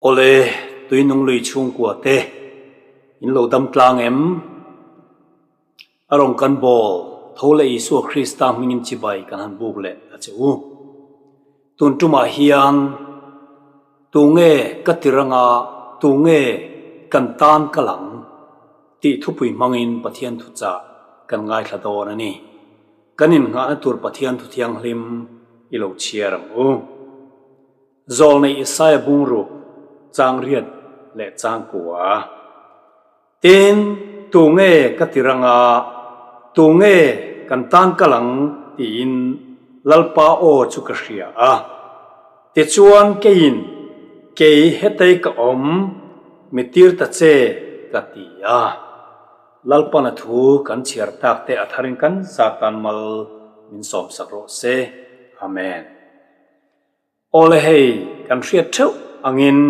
Awle, tuinung lui chhungkua te in lo dam tlang em? A rawn kan bawl tho leh Isua Krista hmingin chibai kan han buk leh a che u. Tun tumah hian tunge ka ti ranga tunge kan tan kal ang tih thupui hmangin Pathian thuchah kan ngaithla dawn a ni. Kan innghahna tur Pathian thu thianghlim i lo chhiar ang u. Zawlnei Isaia bungruk chang riat leh chang kua. Tin, tunge ka ti ranga, tunge kan tan kal ang tiin Lalpa aw chu ka hria a. Tichuan keiin, Kei hetei ka awm, mi tir ta che ka ti a. Lalpana thu kan chhiar tak te a tharin kan zat tan mal min sawmsak rawh se. Amen. Awle hei kan hriat theuh angin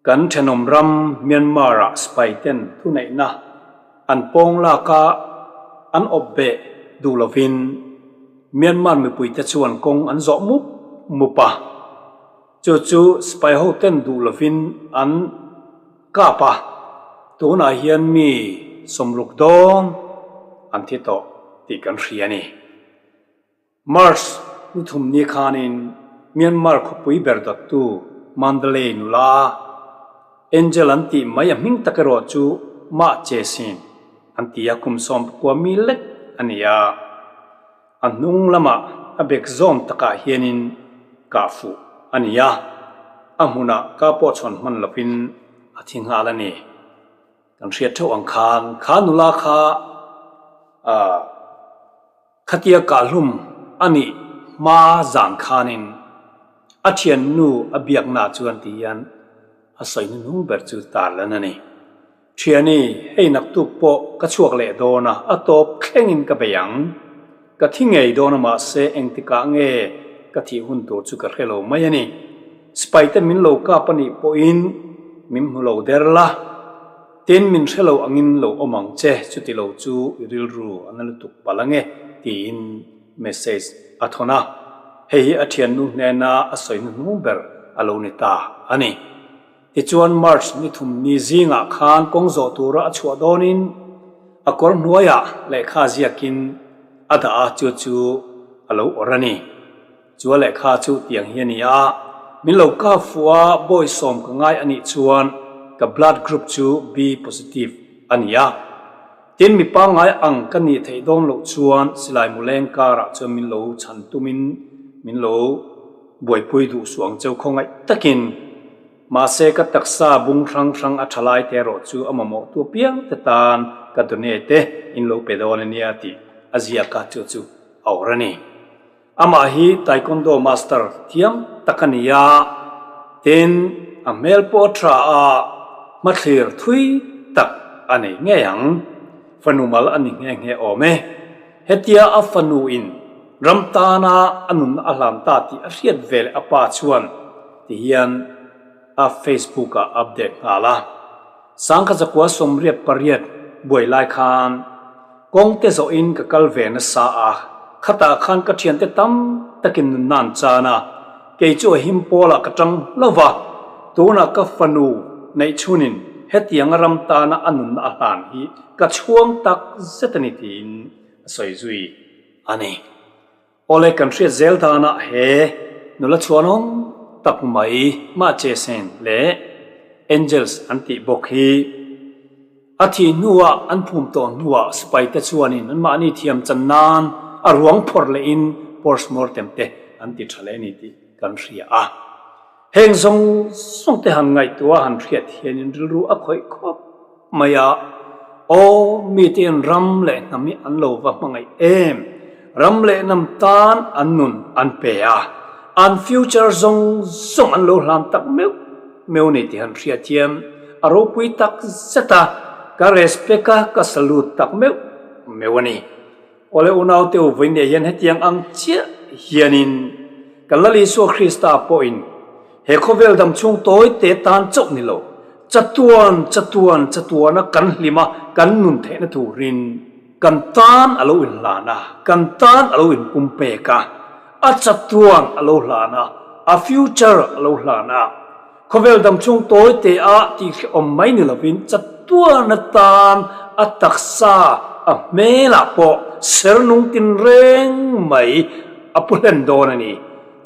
kan thenawm ram Myanmar ah sipai ten thuneihna an pawng lak a an awp beh duh lovin Myanmar mipui te chuan kawng an zawh mup mup a, chu chu sipai ho ten duh lovin an kap a, tunah hian mi sawmruk dawn an thi tawh tih kan hria a ni. March ni thum ni khanin Myanmar khawpui ber dawttu Mandalay nula Angel an tih mai a hming tak erawh chu Mah Che Sin an ti a, kum 19 mi lek a ni a. A hnung lamah a bek zawm takah hianin kah fuh a ni a, a hmunah ka pawh chhawn hman lovin a thi nghal a ni. Kan hriat theuh ang khan kha nula kha ah. Khatia kahlum a nih hma zan khanin a thiannu a biakna chuan ti hian a sawi hnuhnung ber chu tarlan a ni. Thiani, hei naktuk pawh ka chhuak leh dawn a, a tawp thlengin ka bei ang. Ka thi ngei dawn a mahse engtikah nge ka thih hun tur chu ka hre lo mai a ni. Sipai te min lo kap a nih pawhin min hmu lo der la. Tin, min hre lo angin lo awm ang che, chuti lo chu i rilru a na lutuk palh ange, tiin message a thawn a. Hei hi a thiannu hnena a sawi hnuhnung ber a lo ni ta a ni. Tichuan, March ni thum ni zingah khan kawng zawh tura a chhuah dawnin a kawr hnuaiah lehkha ziakin a dah a, chu chu a lo awrh a ni. Chu a lehkha chu tiang hi a ni a, min lo kap fuh a, bawi sawm ka ngai a nih chuan ka blood group chu B positive a ni a. Tin, mi pangngai ang ka nih theih dawn loh chuan silai muleng karah chuan min lo chhan tumin min lo buaipui duh suh ang cheu khawngaih takin. Mahse, ka taksa bung hrang hrang a tha lai te erawh chu a mamawh tu apiang te tan ka donate in lo pe dawn a nia tih a ziak a, chu chu a awr a ni. Amah hi Taekwondo master thiam tak a ni a, tin a hmel pawh a tha a, hmathlir thui tak a nei ngei ang. Fanu mal a ni nghe nghe awm e. Hetia a fanu in ram tana a nun a hlan ta tih a hriat ve leh a pa chuan ti hian a Facebook ah update nghal a. Sangkha zakua 88 buai lai khan kawng te zawhin ka kal ve nasa a, khatah khan ka thiante tam takin nun nan chan a, kei chu a him pawlah ka tang hlauh a, tunah ka fanu neih chhunin hetianga ram tana a nunna a hlan hi ka chhuang tak zet a ni tiin a sawi zui a ni. Awle kan hriat zel danah he nula chhuanawm tak mai mah che sen leh Angels an tih bawk hi a thih hnuah an phum tawh hnuah sipai te chuanin an mahni thiam chan nan a ruang phawrh lehin postmortem te an ti tha leh a ni tih kan hria a. Heng zawng zawng te han ngaihtuah han hriat hianin rilru a khawih khawp mai a, Aw, mite'n ram leh hnam hi an lo va hmangaih em? Ram leh hnam tan an nun an pe a, an future zawng zawng an lo hlan tak meuh meuh ni tih han hriat hian a ropui tak zet a, ka respect a, ka salute tak meuh meuh a ni. Awle unaute u vawiin nei hian hetiang ang chiah hianin kan Lal Isua Krista pawhin he khawvel dam chhung tawi te tan chauh ni lo, chatuan chatuan chatuana kan hlim a, kan nun theihna turin kan tan a lo inhlan a, kan tan a lo inpumpek a, a chatuan a lo hlan a, a future a lo hlan a. Khawvel dam chhung tawi te ah tih hrehawm mai ni lovin chatuan atan a taksa a hmelah pawh ser nung tinreng mai a pu hlen dawn a ni.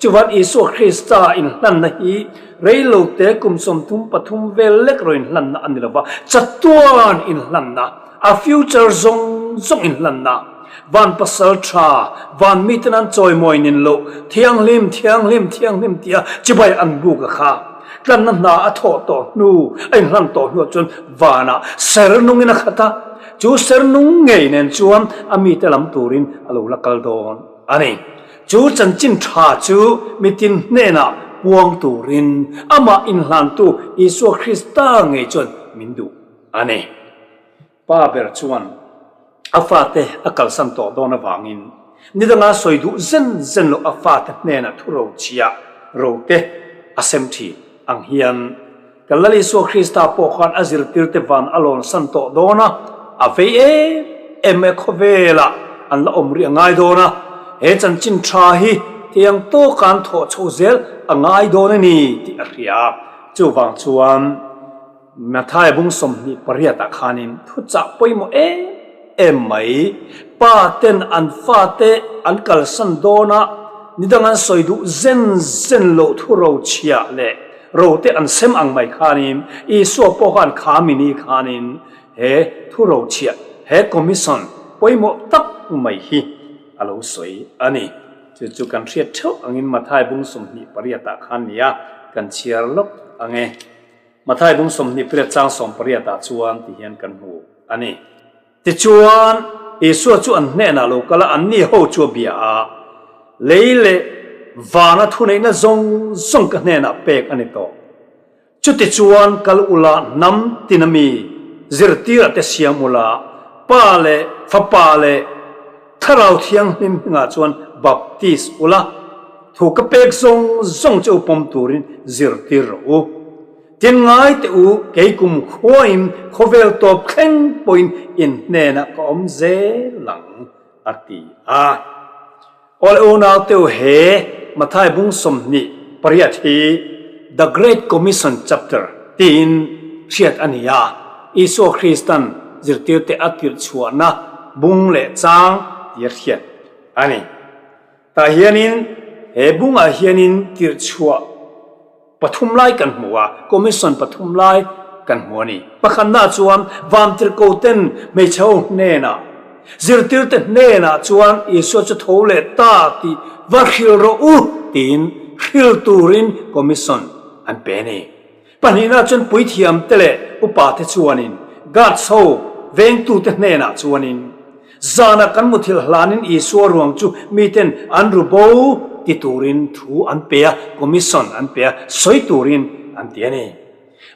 Chuvan Isua Krista inhlanna hi reilote kum 33 vel lek rawn inhlanna a ni lova, chatuan inhlanna, a future zawng zawng inhlanna, van pasal tha, van miten an chawimawi nin loh, thianghlim, thianghlim, thianghlim tia chibai an buk a kha. Tlanna hna a thawh tawh hnu, a inhlan tawh hnuah chuan vanah ser nungin a khat a, chu ser nung ngei nen chuan a mite lam turin a lo la kal dawn a ni. Chu chanchin tha chu mitin hnenah puang turin amah inhlantu Isua Krista ngei chuan min duh a ni. Pa ber chuan a fate a kalsan tawh dawn avangin nidanga sawi duh zen zen loh a fate hnenah thu rochhiah rote a sem thin ang hian Kan Lal Isua Krista pawh khan a zirtirte van a lawnsan tawh dawn a, a vei em em e khawvelah an la awm rih a ngai dawn a, he chanchin tha hi tiang tawka an thawh chho zel a ngai dawn a ni tih a hria a. Chuvang chuan Matthai bung 28 ah khanin thuchah pawimawh em em mai, pa ten an fate an kalsan dawn a, nidang an sawi duh zen zen loh thu rochhiah leh Rote an sem ang mai khanin Isua pawh khan kha mini khanin he thu rochhiah, he commission pawimawh tak mai hi a lo sawi a ni. Chu chu kan hriat theuh angin Mathai bung 28 ah khan nia kan chhiar lawk ang e. Mathai bung 28 chang 18 ah chuan ti hian kan hmu a ni. Tichuan, Isua chu an hnenah lo kal a, anni ho chu a bia a, Lei leh vana thuneihna zawng zawng ka hnenah pek a ni tawh. Chutichuan kal ula hnam tina mi zirtirah te siam ula, Pa leh Fapa leh Thlarau Thianghlim hmingah chuan baptis ula, thu ka pek zawng zawng che u pawm turin zirtir rawh u. Tin ngai teh u, kei kum khuain khawvel tawp thleng pawhin in hnenah ka awm zel ang, a ti a. Awle unau teu he Mathai bung 28 hi The Great Commission chapter tiin hriat a ni a, Isua Kristan zirtirte a tirh chhuahna bung leh chang tia hriat a ni. Tah hianin he bungah hianin tirh chhuah pathum lai kan hmu a, commission pathum lai kan hmu a ni. Pakhatna chuan vantirhko ten hmeichhe ho hnenah, zirtirte hnenah chuan Isua chu tho leh ta tih va hrilh rawh u tiin hrilh turin commission an pe a ni. Pahnihna chuan puithiamte leh upate chuanin guards ho vengtute hnenah chuanin Zanah kan muthilh hlanin Isua ruang chu miten an ru bo ti turin thu an pe a, commission an pe a, sawi turin an ti a ni.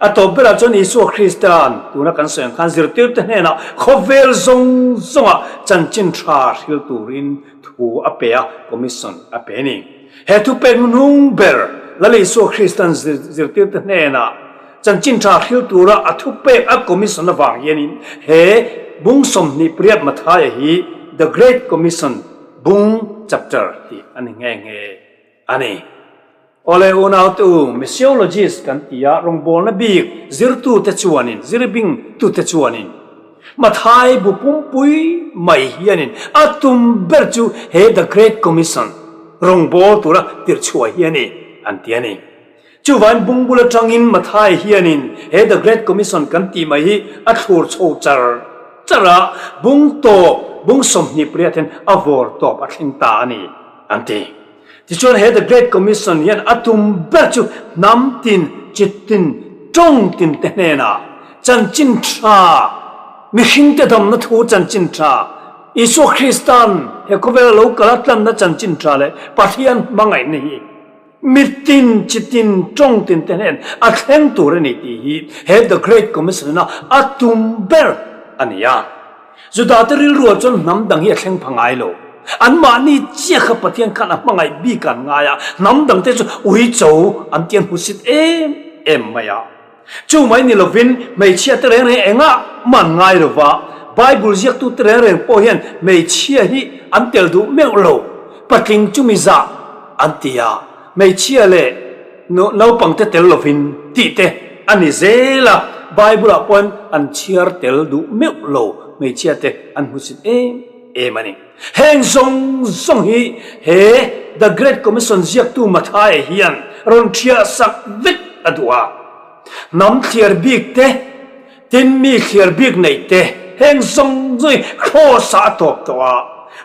A tawp berah chuan Isua Krista'n tuna kan sawi ang khan zirtirte hnenah khawvel zawng zawngah chanchin tha hril turin thu a pe a, commission a pe a ni. He thupek hnung ber Lal Isua Krista'n zirtirte hnenah Chanchin tha hril tura a thupek a commission avang hianin he bung 28 Mathaia hi The Great Commission bung chapter tih a ni nghe nghe a ni. Awle unaute u, missiologist kan ti a, rawngbawlna bik zirtute chuanin, zirbing tute chuanin Mathai bu pumpui mai hianin a tum ber chu he The Great Commission rawngbâwl tura tirhchhuah hi a ni an ti a ni. Chuvain bungbul atangin Mathai hianin he The Great Commission kan tih mai hi a thlur chho char char a, bung tawp, bung 28 hian a vawr tawp a thleng ta a ni, an ti. Tichuan he The Great Commission hian a tum ber chu hnam tin, chi tin, tawng tin te hnenah chanchin tha, mihringte damna thu chanchin tha, Isua Kristan he khawvela lo kal a tlanna chanchin tha leh Pathian hmangaihna hi, Mitin, chitin, tawngtin te hnen a thleng tur a ni tih hi he The Great Commission a a tum ber a ni a. Judate rilruah chuan hnam dang hi a thleng pha ngai lo. Anmahni chiah kha Pathian khan a hmangaih bik an ngai a, hnam dangte chu uicho an ti an hmusit em em mai a. Chu mai ni lovin hmeichhia te reng reng engah mah an ngai lo va, Bible ziaktu te reng reng pawh hian hmeichhia hi an tel duh meuh lo, patling chu mi zah an ti a, hmeichhia leh Naupangte tel lovin tih te a ni zel a, Bible-ah pawhin an chhiar tel duh meuh lo hmeichhia te an hmusit em em a ni. Heng zawng zawng hi he The Great Commission ziaktu Mathaia hian rawn thiah sak vek a duh a. Hnam thliar bik te, Tin, mi thliar bik neih te heng zawng zawng hi Kraws-ah a tawp tawh a.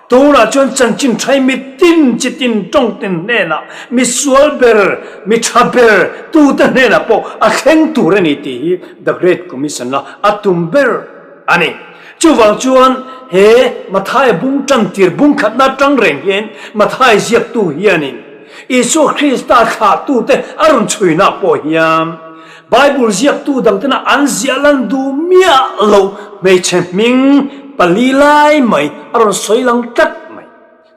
Tunah chuan chanchin thai mi tin chi tin tawng tin hnenah mi sual ber, mi tha ber tute hnenah pawh a thleng tur a ni tih hi The Great Commission-a a tum ber a ni. Chuvang chuan he Mathaia bung tantir bung khatna atang reng hian Mathai ziaktu hianin Isua Krista thlahtute a rawn chhuinaah pawh hian Bible ziaktu dangtena an ziah lan duh miah lo hmeichhe hming pali lai mai a rawn sawi lang tlat mai.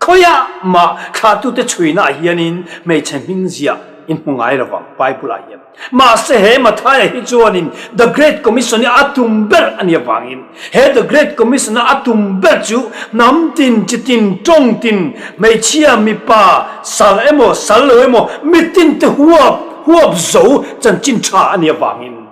Khawiah mah thlahtute chhuinaah hianin hmeichhe hming ziah in hmu ngai lo vang Bible ah hian. Mahse he Mathaia hi chuanin The Great Commission hi a tum ber a nih avangin he The Great Commission a a tum ber chu hnam tin, chi tin, tawng tin, hmeichhia, mipa, sal emaw sal lo emaw mitin te huap Huap zo chanchin tha a nih avangin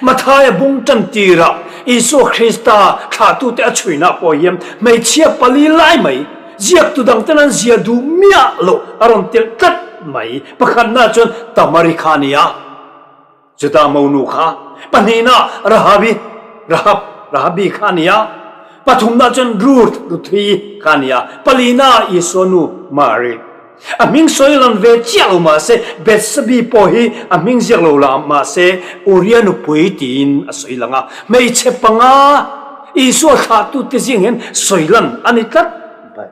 Mathaia bung tan tirah Isua Krista thlahtute a chhuinah pawh hian hmeichhia pali lai mai ziaktu dangten an zia duh miah loh a rawn telh tlat mai. Pakhatna chuan Tamari kha a ni a, Juda monu kha. Pahnihna Rahabi, Rahab, Rahabi kha a ni a, pathumna chuan Ruth, Ruthi kha a ni a, palina Isua nu Mari. A hming sawi lan ve chiah lo mah se, Bethsabe pawh hi a hming ziak lo la mah se, Uria nupui tiin a sawi lang a. Hmeichhe panga Isua thlahtute zing hian sawi lan a ni tlat mai.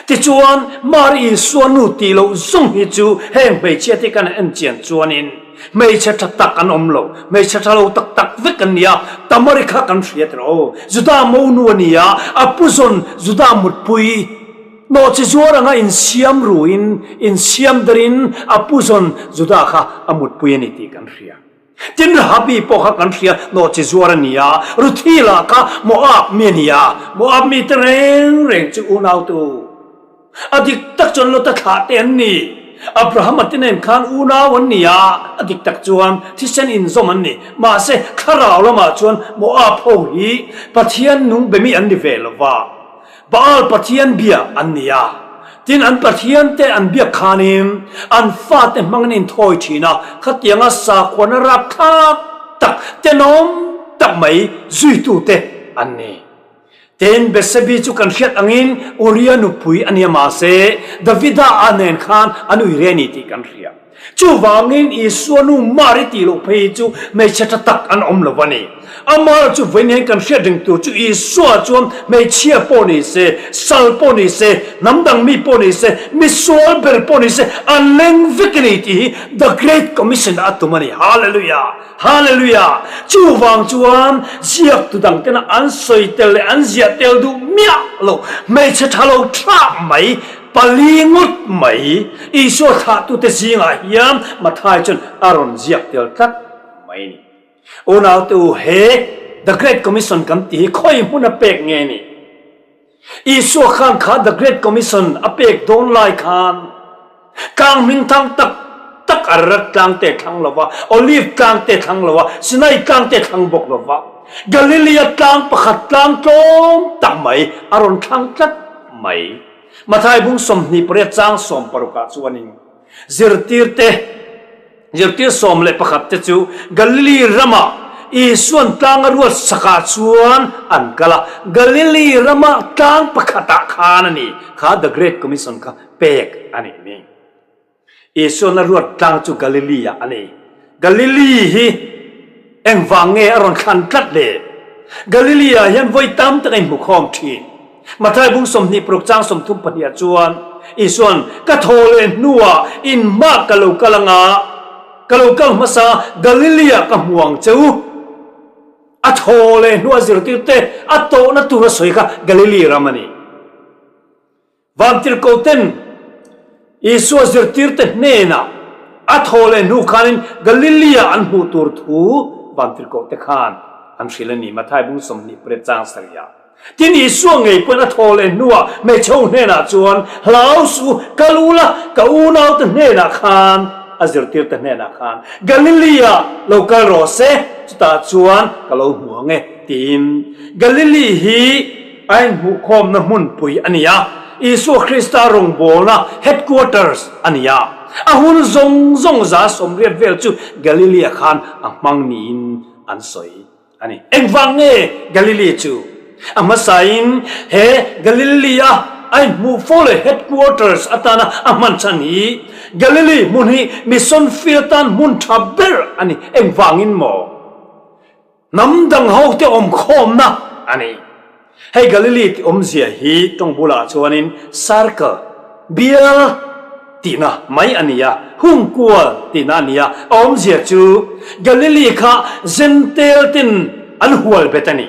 Tichuan, Mari Isua nu tih loh zawng hi chu heng hmeichhia te kan en chian chuanin hmeichhe tha tak an awm lo, hmeichhe tha lo tak tak vek an ni a, Tamari kha kan hria tiraw aw, Juda monu a ni a, a puzawn Juda mutpui, Nawhchi zuar anga insiam ruin, insiam derin a puzawn Juda kha a mutpui a ni tih kan hria. Tin, Rahabi pawh kha kan hria, nawhchi zuar a ni a, Ruthi lah kha Moab mi a ni a, Moab mite reng reng chu unautu a dik tak chuan Lota thlah te an ni. Abrahama te nen khan unau an ni a, a dik tak chuan thisen inzawm an ni. Mahse, thlarau lamah chuan Moab ho hi Pathian nung be mi an ni ve lo va. Baal pathian bia an ni a, tin an pathiante an biak khanin an fate hmangin inthawi thin a, khatianga sakhuana rapthlak tak tenawm tak mai zuitute an ni. Tin, Bethsebi chu kan hriat angin Uria nupui a nia mahse Davida a nen khan an uire a ni tih kan hria. Chuvangin Isua nu Mari tih loh phei hi chu hmeichhe tha tak an awm lo a ni. Amah chu vawiin hian kan hriat reng tur chu Isua chuan hmeichhia pawh ni se, sal pawh ni se, hnam dang mi pawh ni se, misual ber pawh ni se, an leng vek a ni tih hi The Great Commission a tum a ni. Hallelujah! Hallelujah! Chuvang chuan ziaktu dang tena an sawi tel leh an ziah tel duh miah lo, hmeichhe tha lo thlah mai Pali ngawt mai Isua thlahtute zingah hian Mathai chuan a rawn ziak tel tlat mai a ni. Unaute u, he The Great Commission kan tih hi khawi hmun a pek nge ni? Isua khan kha The Great Commission a pek dawn lai khan tlang hmingthang tak tak Ararat tlang te thlang lo va, Olive tlang te thlang lo va, Sinai tlang te thlang bawk lo va, Galilea tlang pakhat tlang tlawm tak mai a rawn thlang tlat mai. Mathai bung 28 chang 60 ah chuanin zirtirte zirtir 11 te chu Galili rama Isuan tlang a ruat sakah chuan an kal a, Galili rama tlang pakhatah khan a ni kha The Great Commission kha pek a nih ni. Isuan a ruat tlang chu Galili ah a ni. Galili hi engvang nge a rawn thlan tlat le? Galili ah hian vawi tam tak a inhmukhawm thin. Mathai bung 26 chang 32 ah chuan Isuan, Ka thaw leh hnuah in hmah ka lo kal anga, ka lo kal hmasa Galili ah ka hmu ang che u. A thaw leh hnuah zirtirte a tawhna tur a sawi kha Galili ram a ni. Vantirhkohten Isua zirtirte hnenah a thaw leh hnu khanin Galilea an hmuh tur thu vantirhkohte khan an hrilh a ni, Mathai bung 28 chang sarih. Tin, Isua ngei pawhin a thaw leh hnuah hmeichhe ho hnenah chuan, Hlau suh, kal ula, ka unaute hnenah khan. a zirtirte hnenah khan, Galili-ah lo kal rawh se, chutah chuan ka lo hmu ang e, tiin. Galili hi a inhmuhkhawmna hmunpui a ni a, Isua Krista rawngbawlna headquarters a ni a. A hun zawng zawng 80 vel chu Galili-ah khan a hmang niin an sawi. A ni. Engvang nge Galilee chu a hmasain he Galilee-a a inhmuh fo leh headquarters atana a hman chhan hi? Galilee hmun hi mission field tan hmun tha ber a ni. Engvangin maw? Hnam dang hote awmkhawmna a ni. Hei Galilee tih awmzia hi tawng bulah chuanin circle, bial tihna mai a ni a, hung kual tihna a ni a, a awmzia chu Galilee kha Gentile ten an hual bet a ni.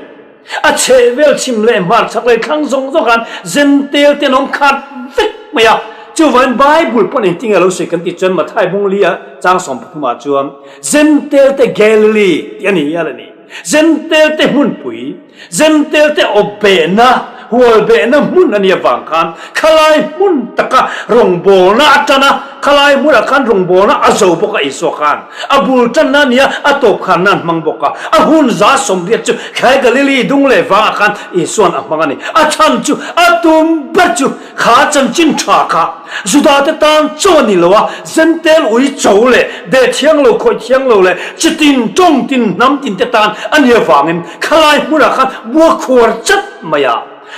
A chhehvel chhim leh hmar chhak leh thlang zawng zawng khan Gentile ten awm khat vek mai a, chuvangin Bible pawn engtin nge a lo sawi kan tih chuan Mathai bunglia chang 13 ah chuan Gentile te Galilee tih a ni hial a ni. Gentile te hmunpui. Zentelte awp behna, hual behna hmun a nih avang khan khalai hmun taka rawngbawlna a tan a, khalai hmunah khan rawngbawlna a zo bawk a Isua khan a bul tanna a nia, a tawp khanna an hmang bawk a, a hun 80 chu khalai Galili dung leh vangah khan Isua'n a hmang a ni. A chhan chu a tum ber chu Kha chanchin tha kha Judate tan chaw a ni lo a, Zentel ui cho leh deh thiang lo, khawih thiang lo leh chitin, tawng tin, hnam tin te tan a ni avangin khalai hmunah khan bua khuar chat mai a.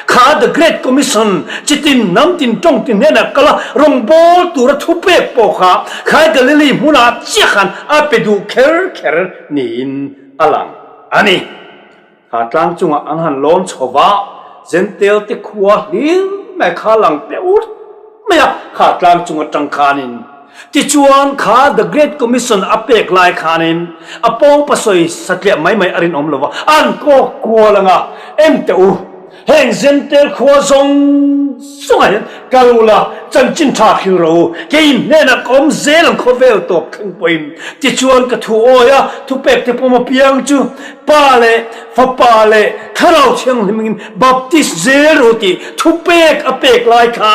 Kha The Great Commission, chitin, hnam tin, tawng tin hnenah kal a, rawngbâwl tura thupek pawh kha khai Galilee hmunah chiah khan a pe duh kher kher niin a lang a ni. Kha tlang chungah an han lawn chho va, Zentail te khua hlir mai kha lang pe ur mai a, kha tlang chung atang khanin. Tichuan kha The Great Commission a pek lai khanin a pawng pasawi satliah mai mai a rinawm lo va, an kawk kual ang a, Engte u, Heng Zentail khua zawng zawngah hian kal ula, chanchin tha thlir rawh u, kei hnenah ka awm zel ang khawvel tawp thleng pawhin. Tichuan ka thu awi a, thupek te pawm apiang chu Pa leh Fapa leh Thlarau Thianghlimingin baptist zel rawh u tih thupek a pek lai kha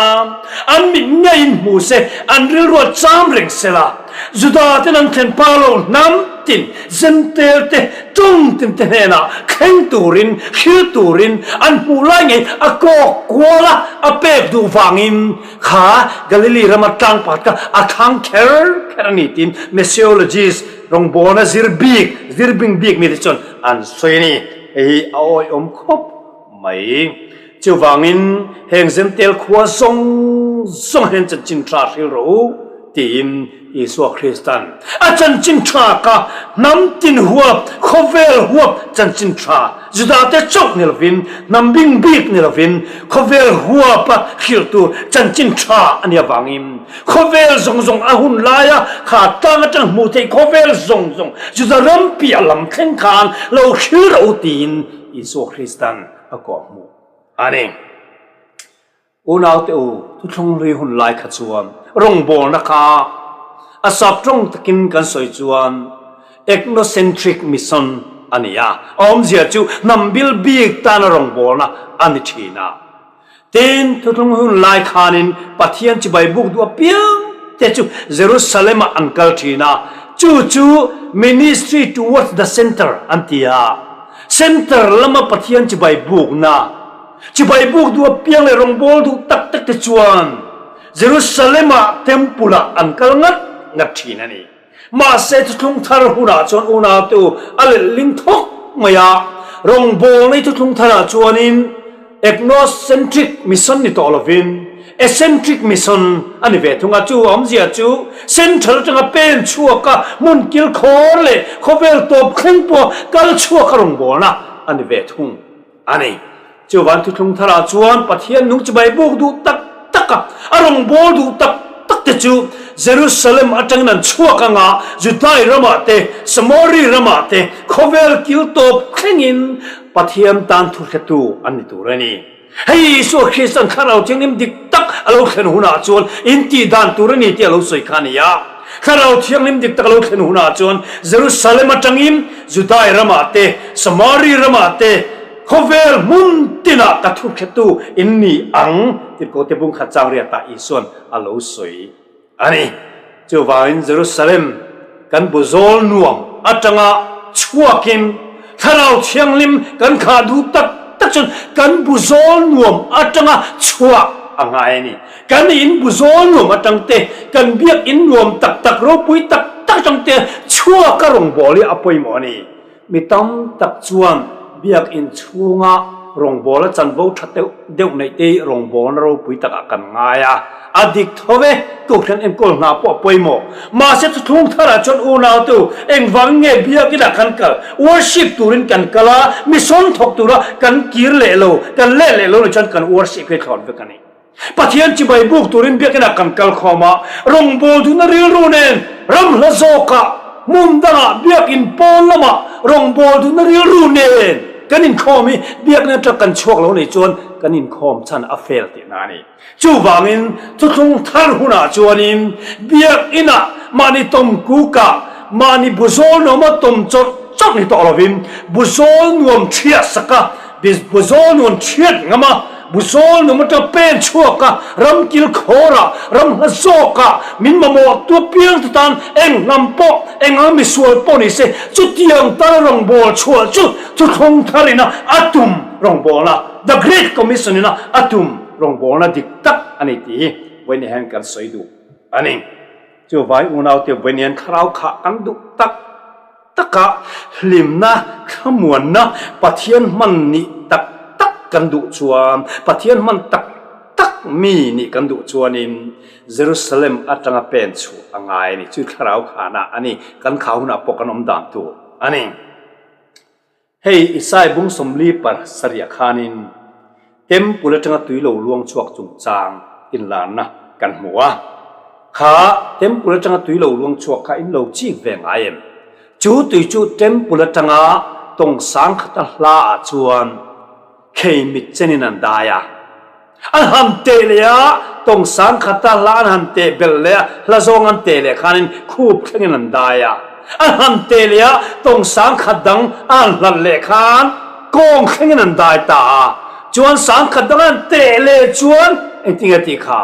an mit ngeiin hmu se, an rilruah cham reng sela. Juda ten an thlen pa lo hnam tin Zentail te tawng tin te hnenah thleng turin, hril turin an hmuh lai ngei a kawk kual a, a pek duh vangin kha Galilee rama tlang pakhat kha a thlang kher kher a ni tiin Messiologist rawngbawlna zir bik, zir bing bik mite chuan an sawi a ni. Hei hi a awihawm khawp mai. Chuvangin heng Zentail khua zawng zawng hian chanchin tha hril rawh u tiin Isua Kristan a chanchin tha kha hnam tin huap, khawvel huap chanchin tha, Judate chauh ni lovin, hnam bing bik ni lovin, khawvel huapa hrilh tur chanchin tha a nih avangin khawvel zawng zawng a hun laia kha tlang atang hmuh theih khawvel zawng zawng Juda ram piah lam thleng khan lo hril rawh u tiin Isua Kristan a kawh hmuh a ni. Unaute u, thuthlung hlui hun lai kha chuan rawngbawlna kha a sap tawng takin kan sawi chuan ethnocentric mission a ni a, a awmzia chu hnam bil bik tana rawngbawlna a ni thin a. Tin, thuthlung hun lai khanin Pathian chibai buk duh apiang te chu Jerusalem-ah an kal thin a, chu chu Ministry towards the Centre an ti a. Centre lama Pathian chibai bukna, chibai buk duh apiang leh rawngbâwl duh tak tak te chuan Jerusalem-ah Temple-ah an kal ngat ngat thin a ni. Mahse thuthlung thar hunah chuan unaute u a letling thawk mai a, rawngbâwlna i thuthlung tharah chuanin Ethnocentric mission ni tawh lovin eccentric mission a ni ve thung a, chu awmzia chu central atanga pen chhuak a, hmun kilkhawr leh khawvel tawp thleng pawh kal chhuak a rawngbawlna a ni ve thung a ni. Chuvan thuthlung tharah chuan Pathian nung chibai buk duh tak tak a, a rawngbâwl duh tak tak te chu Jerusalem atangin an chhuak anga Judai ramah te, Samari ramah te, khawvel kil tawp thlengin Pathian tan thuhretu an ni tur a ni. Hei Isua Kristan Thlarau Thianghlim dik tak a lo thlen hunah chuan in tih dan tur a ni tih a lo sawi kha a ni a. Thlarau Thianghlim dik tak a lo thlen hunah chuan Jerusalem atangin Judai ramah te, Samari ramah te, khawvel hmun tinah ka thuhretu in ni ang tih Kote Bungkhat Changriatah Isuan a lo sawi a ni. Chuvangin Jerusalem kan bu zawl nuam atanga chhuakin Thlarau Thianghlim kan khah duh tak tak chuan kan bu zawl nuam atanga chhuah a ngai a ni. Kan in bu zawl nuam atang te, kan biak in nuam tak tak ropui tak tak atang te chhuaka rawngbâwl hi a pawimawh a ni. Mi tam tak chuan biakinn chhunga rawngbawla chanvo tha deuh deuh neih te hi rawngbawlna ropui takah kan ngai a, a dik tho ve. Kohhran enkawl hna pawh a pawimawh. Mahse thuthlung tharah chuan unautu engvangin nge biakinah kan kal? Worship turin kan kal a, mission thawk tura kan kir leh lo, kan let leh lo nih chuan kan worship hi thlawn vek a ni. Pathian chibai buk turin biakinah kan kal khawm a, rawngbâwl duhna rilru nen ram hla zawkah, hmun dangah biakin pawn lamah rawngbâwl duhna rilru nen kan inkhawm hi biakin atang kan chhuak lo nih chuan kan inkhawm chhan a fail tihna a ni. Chuvangin thuthlung thar hunah chuanin biakinah mahni tawm kukah, mahni buzawl nuama tawm chawrh chawrh ni tawh lovin buzawl nuam chhiah saka Buzawl nuam chhiat ngam a, Buzawl nuam atang pen chhuak a, ram kil khawr a, ram hla zawk a, min mamawh tu apiang te tan eng hnam pawh, eng ang misual pawh ni se, chutiang tana rawngbâwl chhuah chu thuthlung thar ina a tum rawngbâwlna, The Great Commission ina a tum rawngbâwlna dik tak a ni tih hi vawiin hian kan sawi duh a ni. Chu vai unaute vawiin hian thlarau khah kan duh tak. Taka hlimna, thlamuanna, Pathian hman nih tak tak kan duh chuan, Pathian hman tak tak mi nih kan duh chuanin Jerusalem atanga pen chhuah a ngai a ni. Chu thlarau khana a ni, kan khau hunah pawh kan awm dan tur a ni. Hei Isai bung 47 ah khanin Temple atanga tui lo luang chhuak chungchang inlarna kan hmu a. Kha Temple atanga tui lo luang chhuak kha in lo chik ve ngai em? Chu tui chu Temple atanga tawng sangkhata hla ah chuan khei mit chenin an dai a. An han teh leh a, tawng sangkhata hla an han teh belh leh a, hla zawng an teh leh khanin khup thlengin an dai a. An han teh leh a, tawng sangkhat dang a han hlat leh khan kawng thlengin an dai ta a. Chuan sangkhat dang an teh leh chuan engtin nge tih kha?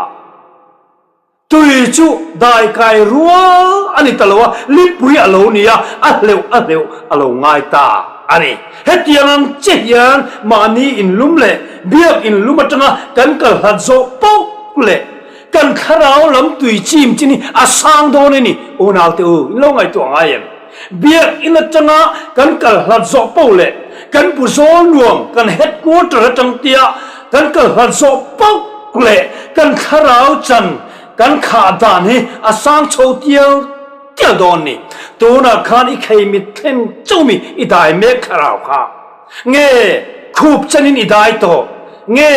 Tui chu dai kai rual a ni ta lo a, lipui a lo ni a, a hleuh a hleuh a lo ngai ta a ni. Hetiang ang che hian mahni inlum leh biak inlum atanga kan kal hlat zawh poh leh kan thlarau lam tui chim chin hi a sang dawn a ni. Unaute u, in lo ngaihtuah ngai em? Biak in atanga kan kal hlat zawh poh leh kan bu zawl nuam kan headquarter atang tia kan kal hlat zawh poh leh kan thlarau chan kan khah dan hi a sang chho tial tial dawn ni. Tunah khan i khei mit thleng chauhmi i dai mek thlarau kha nge khup chanin i dai tawh nge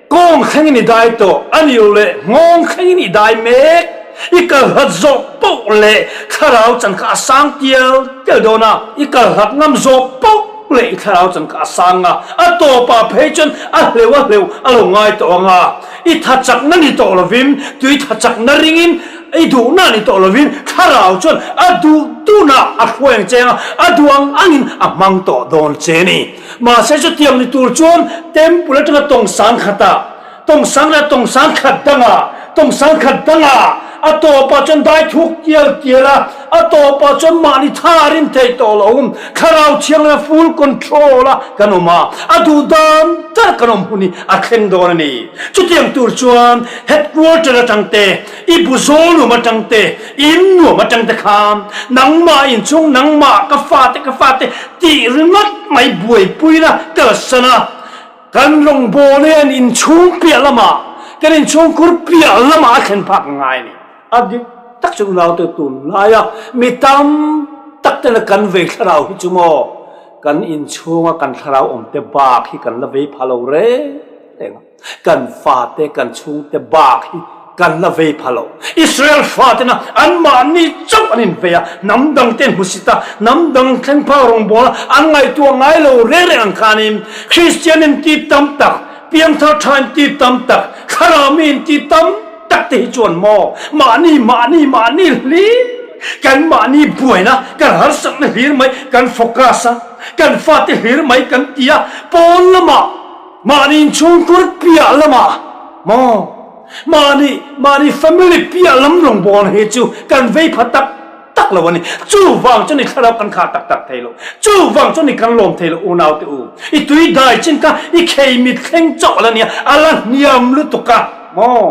Kawng thlengin i dai tawh a ni lo leh nghawng thlengin i dai mek. I kalhlat zawh poh leh thlarau chan kha a sang tial tial dawn a, i kalhlat ngam zawh poh leh i thlarau chan kha a sang a, a tawpah phei chuan a hleuh a hleuh a lo ngai tawh ang a, i tha chakna ni tawh lovin tui tha chakna ringin i duhna ni tawh lovin thlarau chuan a duh duhna a hruai ang che ang a, a duh ang angin a hmang tawh dawn che a ni. Mahse chutiang ni tur chuan Temple atanga tawng sang khatah, tawng sang leh tawng sang khat dangah, tawng sang khat dangah, a tawpah chuan dai thuk tial tial a, a tawpah chuan mahni tha a rin theih tawh lo, Thlarau Thianghlim a full control a kan awm a, a duh dan dan kan awm hun hi a thleng dawn a ni. Chutiang tur chuan headquarter atang te, I bu zawl nuam atang te, in nuam atang te khan nangmah inchhung nangmah ka fate ka fate tih ringawt mai buaipuina kalsan a, kan rawngbâwl hian inchhung piah lamah, kan inchhung khur piah lamah a thlen phak ngai a ni. A dik tak chu unaute tunlaia mi tam tak tena kan vei thlarau hi chu maw kan inchhunga kan thlarau awmte bak hi kan la vei pha lo reng reng a. Kan fate, kan chhungte bak hi kan la vei pha lo. Israel fatena anmahni chauh an invei a, hnam dangte an hmusit a, hnam dang thleng phak rawngbâwl a, an ngaihtuah ngai lo reng reng ang khanin Kristian inti tam tak, piangthar tha inti tam tak, thlarau mi inti tam tak te hi chuan maw mahni mahni mahni hlir kan mahni buaina, kan harsatna hlir mai kan focus a, kan fate hlir mai kan ti a, pawn lamah Mahni inchhungkhur piah lamah maw? Mahni, mahni family piah lam rawngbawlna hi chu kan vei pha tak tak lo a ni. Chuvang chuan i thlarau kan khah tak tak thei lo. Chuvang chuan i kan lawm thei lo unaute u. I tui dai chin kha i khei mit thleng chauh la nia, a la hniam lutuk a maw?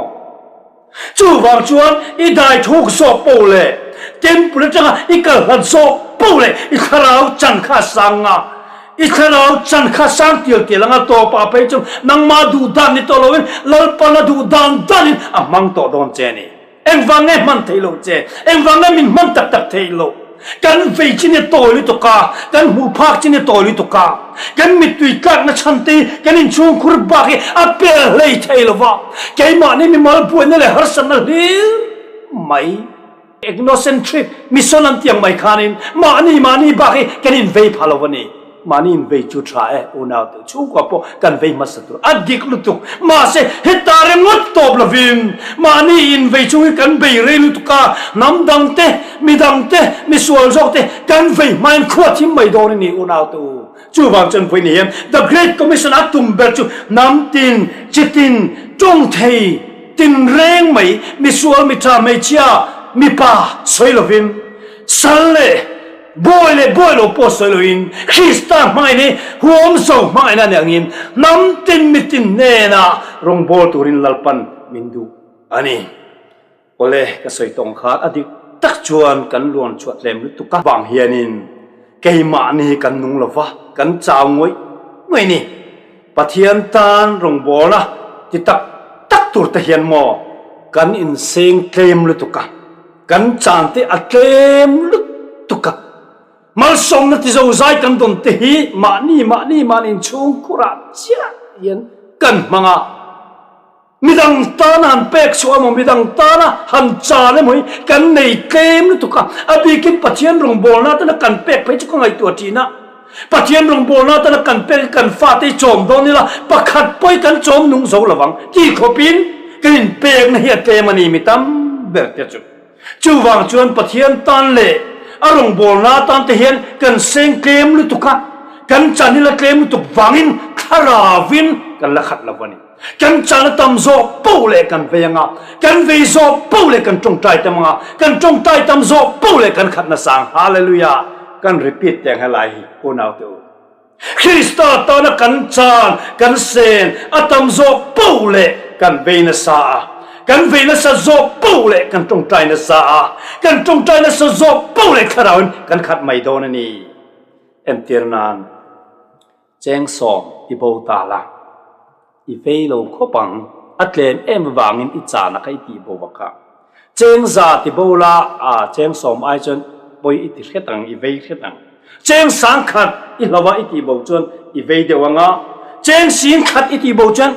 Chuvang chuan i dai thuk zawk poh leh temple atanga i kal hlat zawk poh leh i thlarau chan kha a sang a, i thlarau chan kha sang tial tial anga tawpah phei chuan nangmah duh dan ni tawh loin Lalpana duh dan danin a hmang tawh dawn che a ni. Engvang nge hman theih loh che? Engvang nge min hman tak tak theih loh? Kan vei chin i tawi lutuk a, kan hmuh phak chin i tawi lutuk a, kan mittui tlakna chhan te hi kan inchhungkhur bak hi a pel hlei thei lo va, keimahni mimal buaina leh harsatna hlir mai. Ethnocentric mission an tiang mai khanin mahni mahni bak hi kan invei pha lo a ni. Mahni invei chu tha e, unau te chhungkua pawh kan vei hmasa tur a dik lutuk. Mahse, heta ringawt tawp lovin mahni invei chung hi kan bei rei lutuk a, hnam dang te, mi dang te, mi sual zawk te kan vei hmain khua thim mai dawn a ni unau te u. Chuvang chuan vawiin hian The Great Commission a tum ber chu hnam tin, chi tin, tawng thei tin reng mai, mi sual, mi tha, hmeichhia, mipa sawi lovin sal leh Bawi leh bawi lo pawh sawi loin Krista hmangaihna hi huam zo hmangaihna a nih angin hnam tin mitin hnenah rawngbâwl turin Lalpan min duh a ni. Awle, ka sawi tawng khan a dik tak chuan kan luan chhuah tlem lutuk a vang hianin keimahni kan nung lo va, kan chau ngawih ngawih ni. Pathian tan rawngbâwlna ti tak tak tur te hian maw kan inseng tlem lutuk a. Kan chan te a tlem lutuk a, malsawmna ti zozai kan dawn te hi mahni mahni mahni inchhungkhur ah chiah hian kan hmang a, midang tana han pek chhuah emaw midang tana han chan emaw hi kan nei tlem lutuk a, a bikin Pathian rawngbawlna tana kan pek phei chu ka ngaihtuah thin a, Pathian rawngbawlna tana kan pek hi kan fate hi chawm dawn ila pakhat pawh hi kan chawm nung zo lovang tih khawpin kan inpekna hi a tlem a ni mi tam ber te chu. Chuvang chuan Pathian tan leh a rawngbawlna tan te hian kan seng tlem lutuk a, kan chan hi la tlem lutuk vangin thlaravin kan la khat lo a ni. Kan chan a tam zawh poh leh kan vei anga, kan vei zawh poh leh kan tawngtai tam anga, kan tawngtai tam zawh poh leh kan khat nasang. Hallelujah! Kan repeat teng helai hi unau te u. Krista tana kan chan, kan sen a tam zawh poh leh kan vei nasa a, kan vei nasa zawh poh leh kan tawngtai nasa a, kan tawngtai nasa zawh poh leh thlarauin kan khat mai dawn a ni. Entir nan. Chengsawm i bo ta la, i vei lo khawp ang, a tlem em vangin i chana kha i tih bo vak a. Chengza ti bo la, a chengsawm ai chuan pawi i ti hret ang, i vei hret ang. Chengsang khat i hlo a i tih bo chuan i vei deuh ang a, chengsing khat i tih bo chuan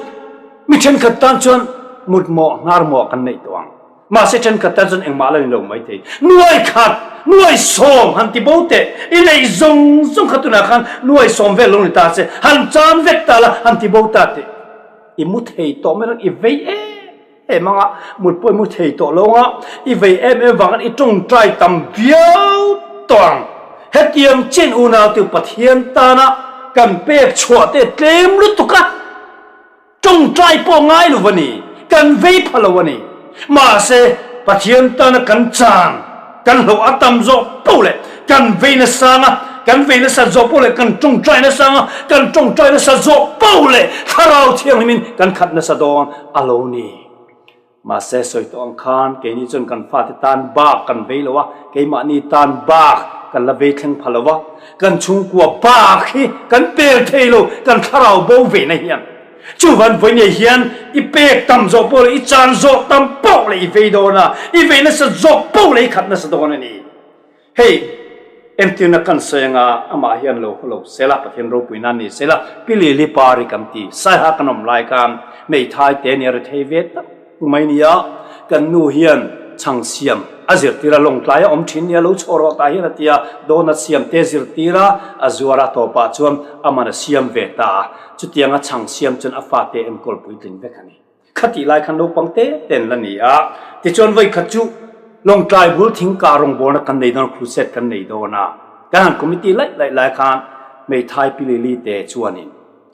mi thenkhat tan chuan mutmawh hnarmawh kan neih tawh ang. Mahse thenkhat tan chuan engmah la ni lo maithei. Nuai khat, nuai sawm han ti bo teh. I neih zawng zawng kha tunah khan nuai sawm vel lo ni ta che. Han chan vek ta la, han ti bo ta teh. I mu thei tawh mai rang, i vei em em ang a, mut pawh i mu thei tawh lo ang a, i vei em em vang khan i tawngtai tam viau tawh ang. Hetiang chen unau Pathian tana kan pek chhuah te tlem lutuk a. Tawngtai pawh ngai lo a ni, kan vei pha lo a ni. Mahse, Pathian tana kan chan, kan hlauh a tam zawh poh leh kan vei nasa anga, kan vei nasa zawh poh leh kan tawngtai nasa anga, kan tawngtai nasa zawh poh leh Thlarau Thianghlimin kan khat nasa dawn a lo ni. Mahse, sawi tawh ang khan keini chuan kan fate tan bak kan vei lo a, keimahni tan bak kan la vei thleng pha lo a, kan chhungkua bak hi kan pel thei lo, kan thlarau bo ve na hian. Chuvan vawi nei hian i pek tam zawh pawh leh i chan zawh tam pawh leh i vei dawn a, i vei nasa zawh pawh leh i khat nasa dawn a ni. Hei, entirna kan sawi anga amah hian lo haw lo sela, Pathian ropui nan ni sela, Pi Lili Pari kan ti, Saiha kan awm lai khan hmeithai te nia ri thei ve tak mai nia, kan nu hian chhang siam a zirtir a, lawngtlai a awm thin nia, lo chhuah rawh tah hian a ti a, donut siam te zirtir a, a zuar a tawpah chuan aman a siam ve ta a, chutianga chhang siam chuan a fate enkawl puitling vek a ni. Khatih lai khan naupang te te an la ni a, tichuan vawi khat chu Lawngtlai bul thingkah rawngbawlna kan nei dawn a, crusade kan nei dawn a, kan han committee laih laih lai khan hmeithai pi Lily te chuanin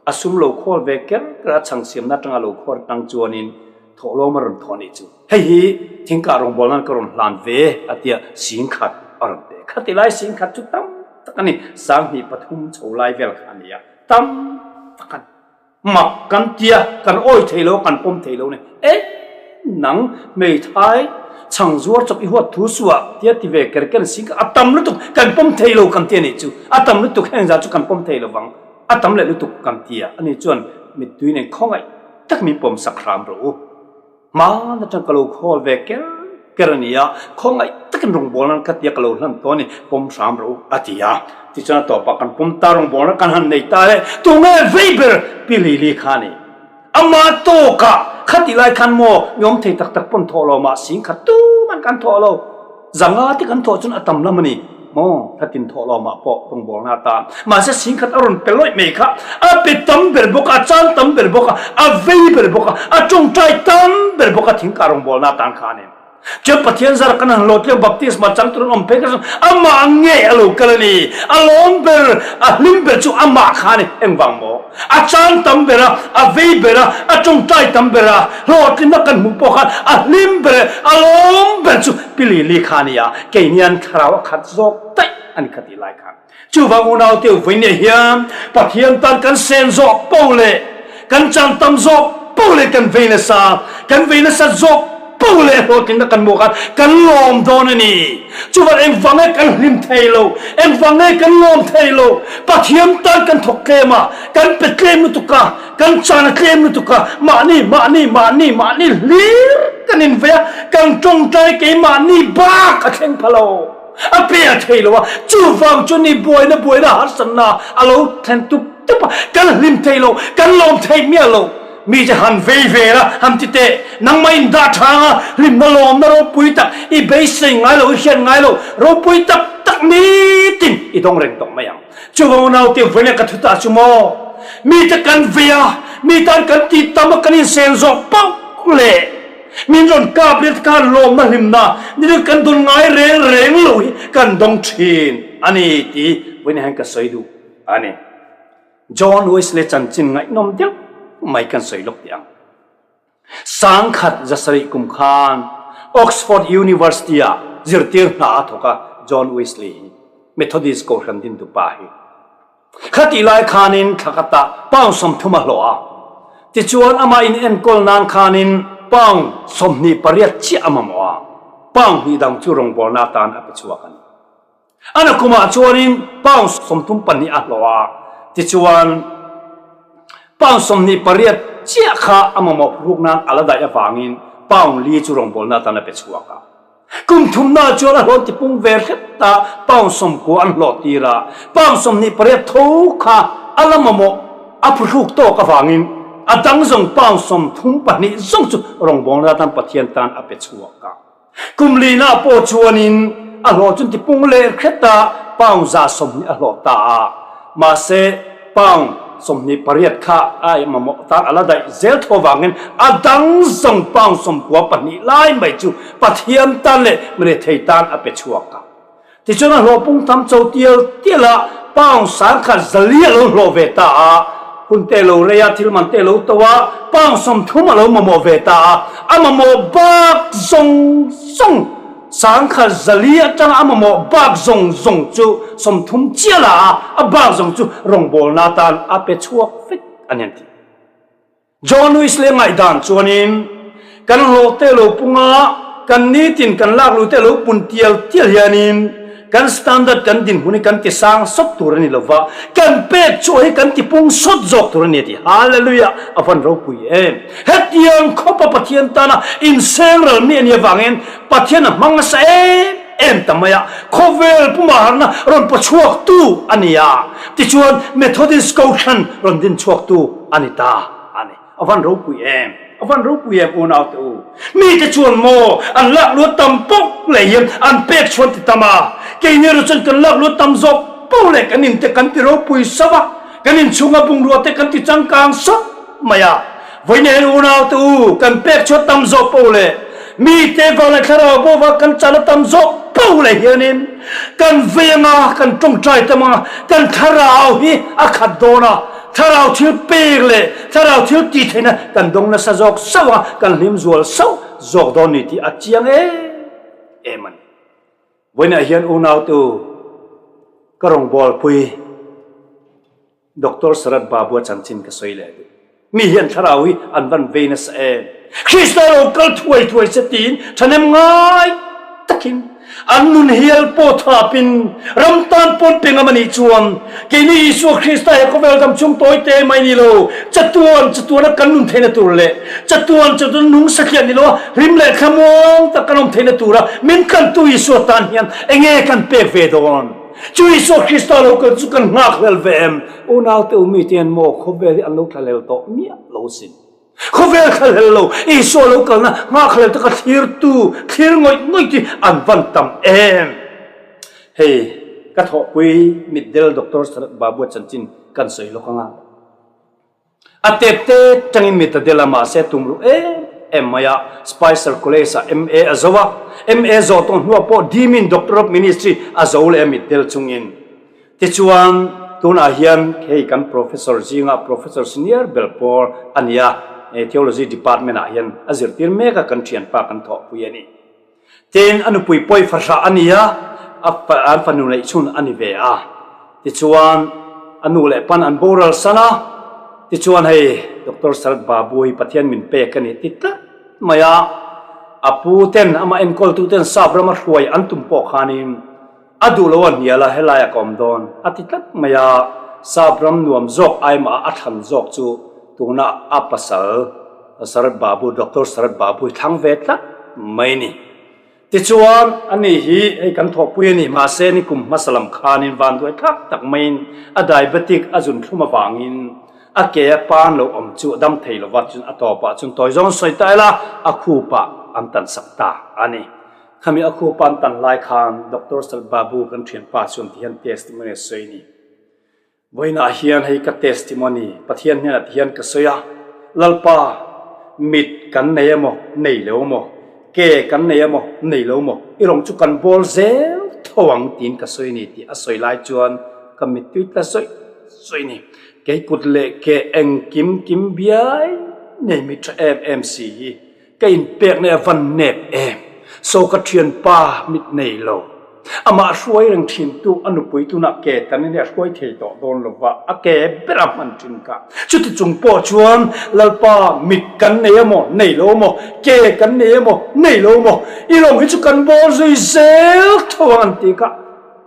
a sum lo khawl ve ker ker a, chhang siamna atanga lo khawl atang chuanin Thawhlawm a rawn thawh anih chu. Hei hi thingkah rawngbâwl nan ka rawn hlan ve a tia singkhat a rawn pe. Khati lai singkhat chu tam tak a ni, 2003 chho lai vel kha a ni a, tam tak a ni. Mak kan tia, kan awi thei lo, kan pawm thei lo ni. E, nang hmeithai chhang zuar chawp i huat thu suah tia ti ve ker ker singkhat a tam lutuk kan pawm thei lo kan ti a nih chu. A tam lutuk heng zah chu kan pawm thei lo vang, a tam leh lutuk kan ti a, ani chuan mittui nen khawngaih tak min pawm sak hram rawh u. Hmaan atang ka lo khawl ve ker ker a ni a, khawngaih takin rawngbâwl nan ka tia ka lo hlan tawh a ni, pawm hram rawh u a ti a. Tichuan a tawpah kan pawm ta rawngbâwl nan kan han nei ta le, tunge vei ber Pi Lili kha a ni. Amah tawkah khatih lai khan maw mi awm thei tak tak pawn thawh lo mah singkhat tuman kan thawh lo. Zanga te kan thawh chuan a tam lam a ni maw? Khatin thawh lo mah pawh rawngbawlna atan. Mahse singkhat a rawn pe lawih mai kha a pe tam ber bawk a, a chan tam ber bawk a, a vei ber bawk a, a tawngtai tam ber bawk a thingkah rawngbawlna atan kha a ni. Chuan Pathian zara kan han hlawhtling baptisma chang tur an awm phei kha chuan amah ngei a lo kal a ni. A lawm ber, a hlim ber chu amah kha a ni. Engvang maw? A chan tam ber a, a vei ber a, a tawngtai tam ber a, hlawhtlinna kan hmuh pawh khan a hlim ber e, a lawm ber chu Pi Lili kha a ni a, keinian thlarau a khat zawk daih a ni kha tih lai khan. Chuvang unau te vawinia hian Pathian tan kan sen zawk poh leh kan chan tam zawk poh leh kan vei nasa, kan vei nasa zawk poh leh hlawhtlinna kan hmuh khan kan lawm dawn a ni. Chuvang engvang nge kan hlim thei lo, engvang nge kan lawm thei lo, Pathian tan kan thawk tlem a, kan pe tlem lutuk a, kan chan a tlem lutuk a, mahni, mahni, mahni, mahni hlir kan invei a, kan tawngtai keimahni bak a thleng pha lo, a pe a thei lo a, chuvang chu ni buaina buaina harsatna a lo thlen tup tup a, kan hlim thei lo, kan lawm thei miah lo. Mi che han vei ve la, han ti teh. Nangmah in dah tha anga hlimna lawmna ropui tak i beisei ngai lo, i hriat ngai lo, ropui tak tak nitin i dawng reng tawh mai ang. Chuvang unau te vawiin a ka thu ta chu maw? Mi te kan vei a, mi tan kan tih tam a kan insen zawh pauh leh min rawn kap leh te khan lawmna hlimna nitin kan dawn ngai reng reng lo hi kan dawng thin a ni tih vawiin hian ka sawi duh a ni. John Wesley chanchin ngaihnawm deuh mai kan sawi lawk teh ang. 1700 kum khan Oxford University ah zirtir hna a thawk a John Wesley hi, Methodist Kohhran dintu pa hi. Khatih lai khanin thla khatah pound 30 a hlawh a. Tichuan amah in enkawl nan khanin pound 28 chiah a mamawh a, pound hnih dang chu rawngbawlna atan a pe chhuak a ni. A nakumah chuanin pound 32 a hlawh a, tichuan pound 28 chiah kha a mamawh phuhruk nan a la daih avangin pound li chu rawngbawlna atan a pe chhuak a. Kum thumna chuan a hlawh tipung ve hret a, pound 90 an hlawh tir a, pound 28 tho kha a la mamawh a phuhruk tawk avangin a dang zawng pound 32 zawng chu rawngbawlna atan Pathian tan a pe chhuak a. Kum lina pawh chuanin a hlawh chu tipung leh hret a, pound 120 a hlawh ta a. Mahse, pound 28 kha a mamawh tan a la daih zel tho avangin a dang zawng pound 92 lai mai chu Pathian tan leh mirethei tan a pe chhuak a. Tichuan a hlawh pung tam cho tial tial a, pound 104 a lo hlawh ve ta a, hun te lo rei a, thil man te lo to a, pound 30 a lo mamawh ve ta a, a mamawh bak zawng zawng, 104 atanga a mamawh bak zawng zawng chu 30 chiah la a, a bak zawng chu rawngbawlna atan a pe chhuak vek a ni an ti. John Wesley ngaihdan chuanin, Kan hlawh te lo punga kan nitin kan lak lu te lo pun tial tial hianin kan standard kan dinhmun hi kan ti sang sawt tur a ni lova, kan pek chhuah hi kan ti pung sawt zawk tur a ni a ti. Hallelujah! A van ropui em! Hetiang khawpa Pathian tana inseng ral mi a nih avangin Pathian a hmang nasa em em ta mai a, khawvel pumah harna rawn pawchhuaktu a ni a, tichuan Methodist Kohhran rawn dinchhuaktu a ni ta a ni. A van ropui em? A van ropui em unau te u? Mite chuan maw an lak luat tam pawh leh hian an pek chhuan ti tam a, keini erawh chuan kan lak luat tam zawk pawh leh kan in te kan ti ropui sauh a, kan inchhunga bungrua te kan ti changkang sawt mai a. Vawiin hian unau te u kan pek chhuat tam zawk pawh leh mite vang leh thlarau bawva kan chan a tam zawk pawh leh hianin kan veng a, kan tawngtai tam a, kan thlarau hi a khat dawn a. Thlarau thil pek leh Thlarau thil tih theihna kan dawng nasa zawk sauh a, kan hlim zual sauh zawk dawn ni tih a chiang em em a ni. Vawiinah hian unautu ka rawngbawlpui Doctor Sarath Babu-a chanchin ka sawi leh duh. Mi hian thlarau hi an van vei nasa em? Krista lo kal thuai thuai se tiin thahnem ngai takin an nun hial pawh thapin ram tan pawn pe ngam a nih chuan keini Isua Krista he khawvel dam chung tawi te mai ni lo, chatuan chatuana kan nun theihna tur leh chatuan chatuana nung satliah ni loa hlim leh thlamuang tak kan awm theihna tura min tlantu Isua tan hian enge kan pek ve dawn? Chu Isua Krista lo kal chu kan nghakhlel ve em? Unaute u mite hian maw khawvel hi an lo thlahlel tawh miah lo sin. Khawvel thlahlel lo, Isua lo kalna nghakhlel taka thlirtu, thlir ngawih ngawih chu an van tam em? Hei, ka thawhpui mitdel Doctor Sarath Babua chanchin kan sawi lawk anga. A tep te tangin mi ta del a mahse tum ruh em em mai a, Spicer College ah MA a zo a, MA zawh tawh hnuah pawh Deemin Doctor of Ministry a zo leh a mitdel chungin. Tichuan, tunah hian hei kan Professor zinga Professor Senior ber pawl a ni a, Theology Department ah hian a zirtir mek a, kan thianpa kan thawhpui a ni. Tin, a nupui pawi fahrah a ni a, an fanu neih chhun a ni ve a. Tichuan, a nu leh pan an boral san a, tichuan hei Doctor Sarath Babu hi Pathian min pek a ni ti tlat mai a, a pu ten amah enkawltu ten sap rama hruai an tum pawh khanin a duh lo a hnial a, helaiah ka awm dawn a ti tlat mai a, sap ram nuam zawk aimah a thlan zawk chu tuna a pasal Sarath Babu, Doctor Sarath Babu hi thlang ve tlat mai a ni. Tichuan, ani hi hei kan thawhpui a ni, mahse ni kum hmasa lam khanin vanduai thlak tak maiin a diabetic a zun thlum avangin a ke a pan lo awm chu a dam thei lova, chun a tawpah chun tawi zawng sawi ta ila a khupah an tan sak ta a ni. Khami a khupa an tan lai khan Doctor Sarath Babu kan thianpa chuan ti hian testimony a sawi a ni. Vawiinah hian hei ka testimony Pathian hnenah ti hian ka sawi a, Lalpa, mit kan nei emaw, nei lo emaw, ke kan nei emaw, nei lo emaw, i rawng chu kan bawl zel tho ang tiin ka sawi a ni tih a sawi lai chuan ka mittui tla zawih zawih a ni. Kei kut leh ke engkim kim biai nei mi tha em em si hi Ka inpekna a van nep em? So ka thianpa mit nei lo. Amah hruai reng thintu a nupui tunah ke tan in a hruai thei tawh dawn lo va, a ke ber a hman thin kha. Chuti chung pawh chuan Lalpa mit kan nei emaw, nei lo emaw, ke kan nei emaw, nei lo emaw, i rawng hi chu kan bawr zui zel tho ang an ti kha.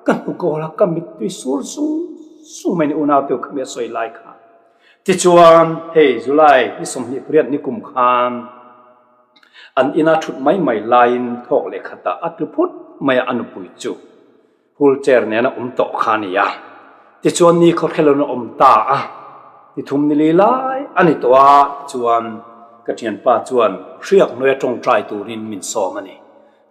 Ka hnu kawl a, ka mittui sur sung sung mai ni unau teu kha mi a sawi lai kha. Tichuan, hei July ni 28 ni kum khan an ina thut mai mai laiin thawk leh khatah a tlu phut mai a, a nupui chu wheelchair nena awm tawh kha a ni a. Tichuan ni khawhreloin a awm ta a, ni thum ni li lai a ni tawh a, tichuan ka thianpa chuan hriak hnuaia tawngtai turin min sawm a ni.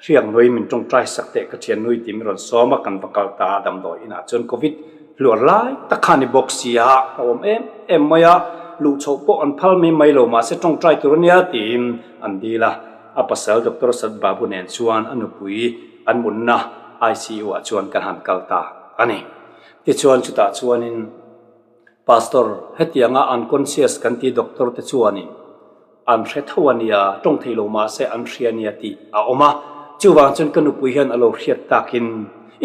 Hriak nui min tawngtai sak teh ka thian nui tih min rawn sawm a, kan va kal ta a damdawi inah chuan covid hluar lai tak kha a ni bawk si a, a awm em em mai a, luh chhoh pawh an phal mai mai lo mahse tawngtai tur a nia tiin an dil a, a pasal Doctor Sat Babu nen chuan a nupui an munna ICU ah chuan kan han kal ta a ni. Tichuan chutah chuanin Pastor hetianga unconscious kan tih doctor te chuanin An hre tho a nia, tawng thei lo mahse an hria nia tih a awm a. Chuvang chuan ka nupui hian a lo hriat takin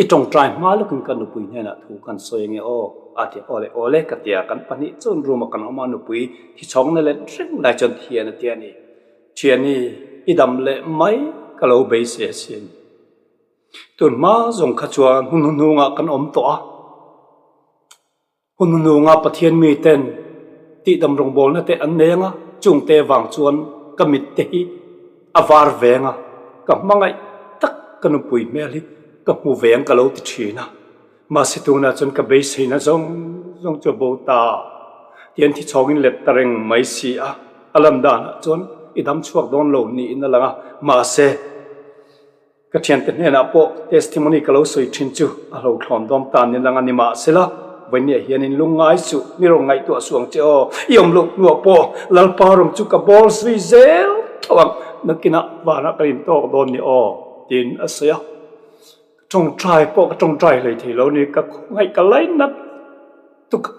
i tawngtai hma lawkin ka nupui hnenah thu kan sawi ange aw a ti a, awle awle ka ti a, kan pahnih chuan room a kan awm a, nupui thi chhawng na let reng lai chuan thian a ti a ni. Thiani, i dam leh mai ka lo beisei asin. Tun hma zawng kha chuan hun hnuhnungah kan awm tawh a. Hun hnunga Pathian miten tihdam rawngbawlna te an nei anga, chungte vang chuan ka mit te hi a var veng a, ka hmangaih tak ka nupui hmel hi ka hmu veng ka lo ti thin a, mahse tunah chuan ka beiseina zawng zawng chu a bo ta ti an thi chhawngin let ta reng mai si a, a lan danah chuan i dam chhuak dawn lo niin a lang a, mahse. Ka thiante hnenah pawh testimony ka lo sawi thin chu a hlauhthlawn dawm ta ni lang a ni mahsela, Vawinia hianin lungngai suh, mi rawn ngaihtuah suh ang che aw, i awm loh hnuah pawh Lalpa rawng chu ka bawl zui zel tho ang, nakinah vanah ka intawk dawn ni aw, tiin a sawi a. Ka tawngtai pawh ka tawngtai hlei thei lo ni, ka khawngaih ka lainat tuk a.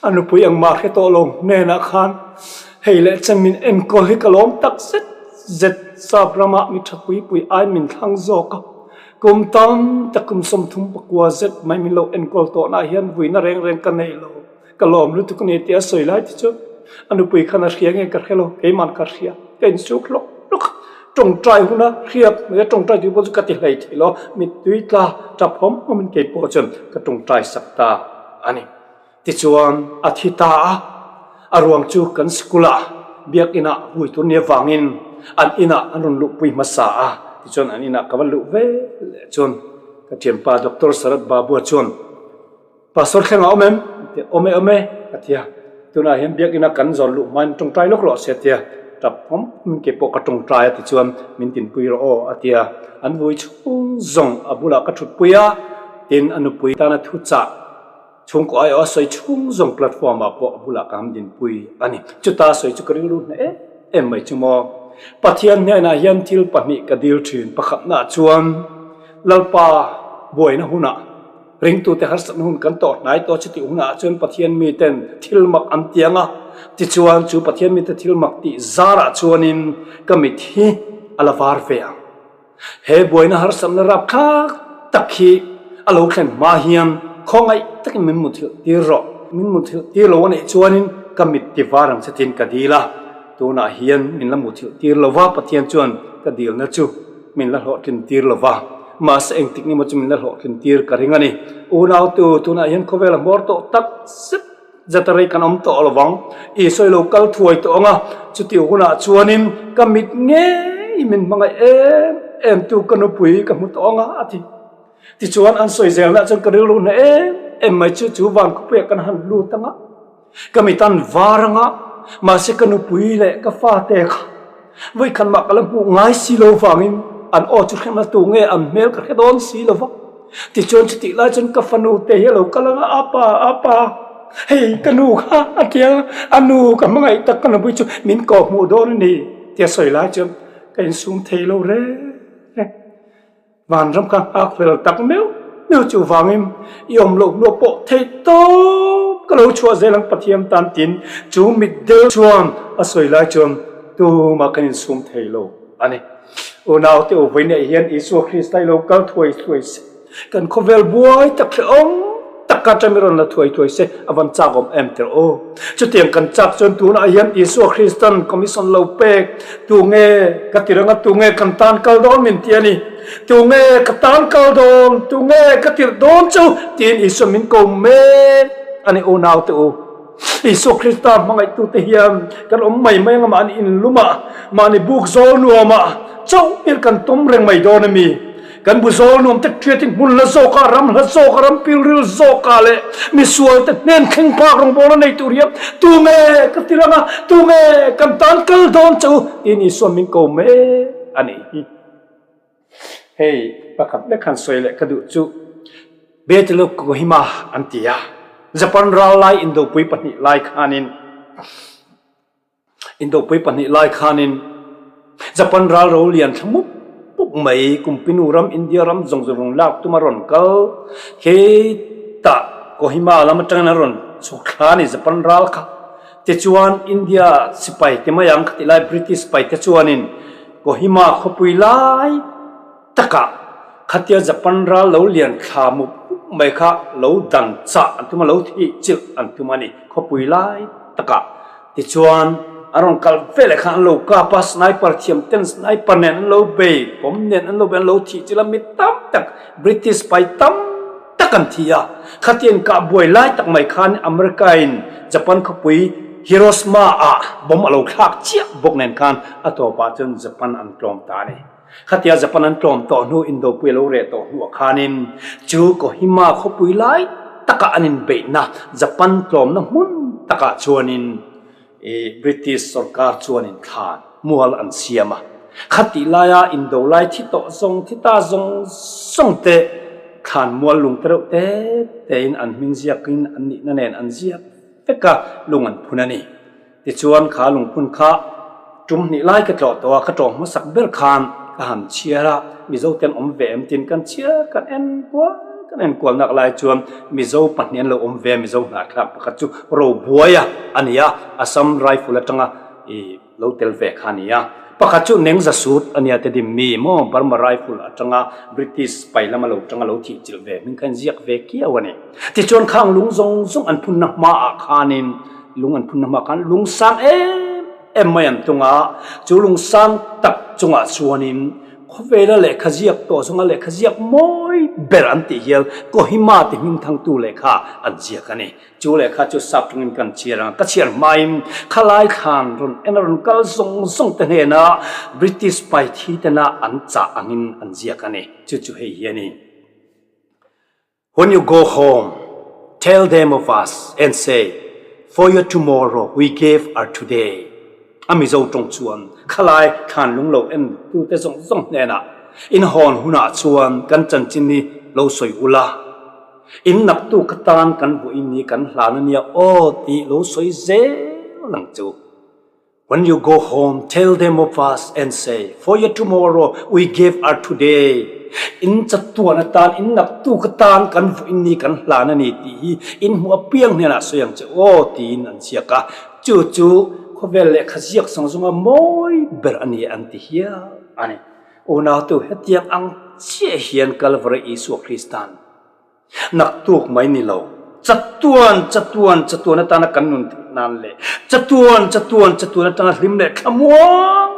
A nupui engmah hre tawh lo hnenah khan hei leh chen min enkawl hi ka lawm tak zet zet. Sap ramah mi tha pui pui ai min thlang zawk a, kum tam tak kum 34 zet mai min lo enkawl tawhnaah hian vuina reng reng ka nei lo. Ka lawm lutuk a ni tih a sawi lai te chu a nupui khan a hria nge ka hre lo, keiman ka hria, ka insuk hlawk hlawk a, tawngtai huna hriat mai a tawngtai tih pawh chu ka ti hlei thei lo, mittui tla tap hawm hawmin kei pawh chuan ka tawngtai sak ta a ni. Tichuan a thi ta a, a ruang chu kan school ah biakinn ah vui tur ni avangin an inah an rawn luhpui hmasa a, tichuan an inah ka va luh ve leh chuan ka thianpa Doctor Sarath Babu-a chuan, Pastor thleng a awm em? A ti a, Awm e, awm e, ka ti a. Tunah hian biakinn a kan zawn luh hmain tawngtai lawk rawh se a ti a. Tap awm awmin kei pawh ka tawngtai a ti chuan min tinpui rawh aw a ti a. An vui chhung zawng a bulah ka thutpui a, tin a nupui tana thu chah chhungkaw aiawh a sawi chhung zawng platform ah pawh a bulah ka ham dinpui a ni. Chuta sawi chu ka rilru hneh em em mai chu maw. Pathian hnenah hian thil pahnih ka dil thin, pakhatnaah chuan Lalpa buaina hunah, Ringtute harsatna hun kan tawh hnai tawh chutih hunah chuan Pathian miten thil mak an ti ang a, tichuan chu Pathian mite thil mak tih zarah chuanin ka mit hi a la var ve ang. He buaina harsatna rapthlak tak hi a lo thlen hma hian khawngaih takin min muthilh tir rawh. Min muthilh tir lo a nih chuanin ka mit ti var ang che tiin ka dil a, tunah hian min la muthilh tir lo va, Pathian chuan ka dilna chu min la hlawhtlin tir lo va, mahse engtik nge maw chu min la hlawhtlin tir ka ring a ni. Unautu, tunah hian khawvel a hmawr tawh tak zet zet a rei kan awm tawh lo vang. Isua i lo kal thuai tawh ang a, chutih hunah chuanin ka mit ngei min hmangaih em em tu ka nupui ka hmu tawh ang a, a ti. Tichuan an sawi zelna chuan ka rilru hna em em mai chu chu van khawpuiah kan han lut ang a. Ka mit an var ang a, mahse ka nupui leh ka fate kha vawikhat mah ka la hmuh ngai si lo vangin an aw chu hrem a tu nge an hmel ka hre dawn si lo va. Tichuan chutih lai chuan ka fanu te hi a lo kal ang a, Apa, apa, hei ka nu kha a ti a, a nu ka hmangaih tak ka nupui chu min kawh hmuh dawn a ni tia sawi lai chuan ka insum thei lo reng reng. Vanram kha nghak fel tak meuh meuh chu vangin i awm loh hnuah pawh theih tawp ka lo chhuah zel ang Pathian tan tin chu mitdel chuan a sawi lai chuan tumah kan insum thei lo a ni. Unaute u vawiinah hian Isua Krista i lo kal thuai thuai se, kan khawvel buai tak hrehawm taka tami rawn la thuai thuai se a van chak awm em tirh aw. Chutiang kan chak chuan tunah hian Isua Kristan commission lo pek tunge ka ti reng a, tunge kan tan kal dawn min ti a ni. Tunge ka tan kal dawn, tunge ka tirh dawn chu tiin Isua min ko mek a ni unaute u. Isua Krista hmangaihtute hian kan awm mai mai anga mahni inlum ah, mahni buk zawl nuam ah chauh hmel kan tum reng mai dawn a mi? Kan bu zawl nuam te hriatin hmun la zawk ah, ram hla zawk ah, ram pilril zawk ah leh misual te hnen thleng phak rawngbawlna nei tur hian tunge ka ti rang a, tunge kan tan kal dawn che u tiin Isua min ko mek a nih hi. Hei pakhat lek han sawi leh ka duh chu Battle of Kohima an ti a, Japan ral lai indopui pahnih lai khanin indopui pahnih lai khanin Japan ral ro lian thla mup mup mai Kumpinu ram India ram zawng zawng rawn lak tuma rawn kal hetah Kohima lam atangin an rawn chhuk thla a ni Japan ral kha tichuan India sipai te mai ang kha tih lai British sipai te chuanin Kohima khawpui lai takah khatia Japan ral lo lian thla mup mup mai kha lo dan chah an tum a, lo thih chilh an tum a ni khawpui lai takah. Tichuan an rawn kal veleh khan an lo kap a, sniper thiam ten sniper nen an lo bei, bomb nen an lo bei, an lo thih chilh a, mi tam tak British pai tam tak an thi a. Khatia inkah buai lai tak mai khan America in Japan khawpui Hiroshima ah bomb a lo thlak chiah bawk nen khan a tawpah chuan Japan an tlawm ta a ni. Khatia Japan an tlawm tawh hnu Indopui a lo reh tawh hnuah khanin chu Kohima khawpui lai takah an inbeihna Japan tlawmna hmun takah chuanin British sorkar chuanin thlan mual an siam a. Khatih laia Indo lai thi tawh zawng thi ta zawng zawng te thlan mual lung te reuh te tein an hming ziakin an nihna nen an ziak vek a, lung an phun a ni. Tichuan kha lungphun kha tum hnih lai ka tlawh tawh a, ka tlawh hmasak ber khan ka han chhiar a, Mizo ten awm ve em tin kan chhiar kan en kual. Kan enkual nak lai chuan Mizo pahnih an lo awm ve a, Mizo hnahthlak pakhat chu Robuaia a ni a, Assam Rifle atanga i lo tel ve kha a ni a. Pakhat chu Nengza Sut a nia te dim mi maw Burma Rifle atanga British pai lama lo tanga lo thih chilh ve hming kha inziak ve kiau a ni. Tichuan khang lung zawng zawng an phunna hmaah khanin lung an phunna hmaah khan lung sang em em mai an tung a, chu lung sang tak chungah chuanin Khawvela lehkha ziak tawh zawnga lehkha ziak mawi ber an tih hian Kohima ti hming thangtu lehkha an ziak a ni. Chu lehkha chu sap tungin kan chhiar ang a, ka chhiar hmain khalai thlan rawn en a rawn kal zawng zawng te hnena British pai thi tena an chah angin an ziak a ni. Chu chu hei hi a ni. When you go home, tell them of us and say, For your tomorrow we gave our today. A Mizo tawng chuan khalai thlan lung lo en tute zawng zawng hnenah in hawn hunah chuan kan chanchin hi lo sawi ula, in naktuk atan kan vawiin hi kan hlan a nia aw tih lo sawi zel ang che u. When you go home, tell them of us and say, For your tomorrow we gave our today. In chatuan atan, in naktuk atan kan vawiin ni kan hlan a ni tih hi in hmuh apiang hnenah sawi ang che aw tiin an ziak a. Chu chu khawvel lehkha ziak zawng zawnga mawi ber a ni an ti hial a ni. Unautu hetiang ang chiah hian Kalvari Isua Krista'n Naktuk mai ni lo, chatuan, chatuan, chatuan atana kan nun theih nan leh chatuan, chatuan, chatuan atanga hlim leh thlamuang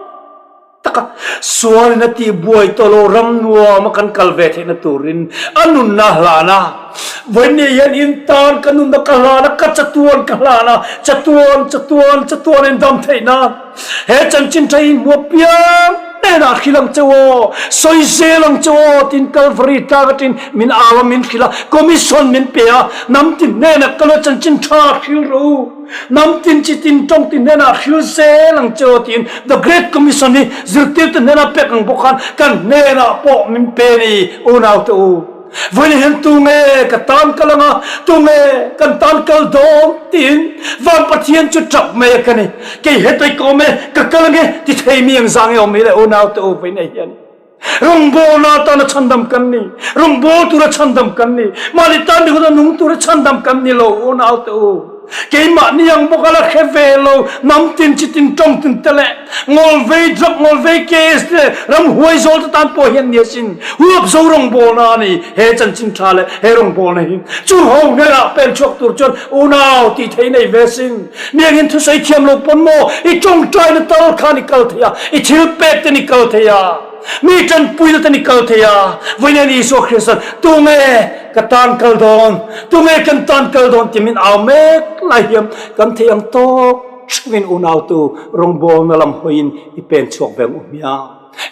taka sualin a tihbuai tawh lo ram nuama kan kal ve theihna turin a nunna a hlan a. Vawiin hian in tan ka nunna ka hlan a, ka chatuan ka hlan a, chatuan, chatuan, chatuan in dam theih nan. He chanchin tha hi hmu apiang hnenah hrilh ang che aw, sawi zel ang che aw tiin Kalvari tlang aṭin min au a, min hrilh a, commission min pe a, hnam tin hnenah kal a chanchin tha hrilh rawh u, hnam tin chi tin tawng tin hnenah hrilh zel ang che aw tiin The Great Commission hi zirtirtu hnenah pek ang bawk khan kan hnenah pawh min pe a ni unaute u. Vawiin hian tunge ka tan kal anga, tunge kan tan kal dawn tiin Van Pathian chu tap mai a ka ni. Kei hetei ka awm e, ka kal ange ti thei mi ang zang e awm hi le unaute u vawiin ei hian rawngbawlna atana chhandam kan ni, rawngbâwl tura chhandam kan ni, mahni tan ringawta nung tura chhandam kan ni lo unaute u. Keimahni ang bawk a la hre ve lo, hnam tin chi tin tawng tin te leh ngawl vei drug ngawl vei case te leh ramhuai zawl te tan pawh hian ni asin huap zo rawngbawlna a ni. He chanchin tha leh he rawngbawlna hi chu ho hnenah pen chhuak tur chuan unau tih thei nei ve asin. Miangin thusawi thiam lo pawn maw i tawngtaina tal khan i kal thei a, i thil pek ten i kal thei a, mi tanpuina ten i kal thei a, vawiin Isua Krista'n tunge Ka tan kal dawn, tunge kan tan kal dawn ti min au mek lai hian kan thei ang tawk theuhin unautu rawngbawlna lam hawiin i pen chhuak ve ang u hmia.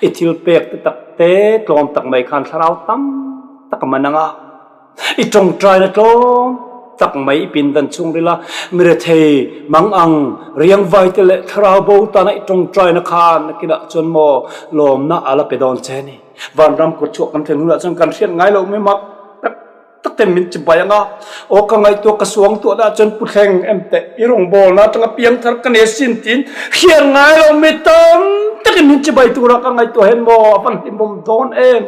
I thil pek te tak te tlawm tak mai khan thlarau tam tak a man ang a, i tawngtaina tlawm tak mai i pindan chhungrila mirethei mang ang riangvai te leh thlarau bo tana i tawngtaina khan nakinah chuan maw lawmna a la pe dawn che a ni. Vanram kut chhuak kan thlen hunah chuan kan hriat ngai loh mai mak tak tak ten min chibai ang a, aw ka ngaihtuah ka suang tuah dah chuan pu thleng em teh i rawngbawlna atanga piang thar ka nei sin tiin hriat ngai loh mai tam takin min chibai tura ka ngaihtuah hian maw a van hlimawm dawn em,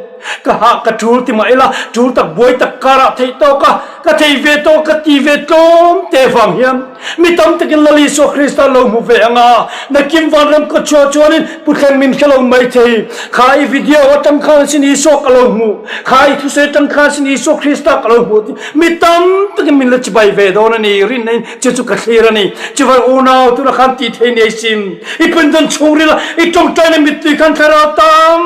ka hah ka tul ti mah ila tul tak buai tak karah theih tawk a ka thei ve tawk ka ti ve tlawm te vang hian Mi tam takin Lal Isua Krista an lo hmu ve ang a, nakin vanram ka chhuah chuanin Pu Thleng min hre lo maithei. Kha i video atang khan sin Isua ka lo hmu, kha i thusawi atang khan sin Isua Krista ka lo hmu tih mi tam takin min la chibai ve dawn a ni. Rinna in chu chu ka thlir a ni. Chuvang unau tuna khan tih thei nei sim. I pindan chhungril a i tawngtaina mittui khan thlarau tam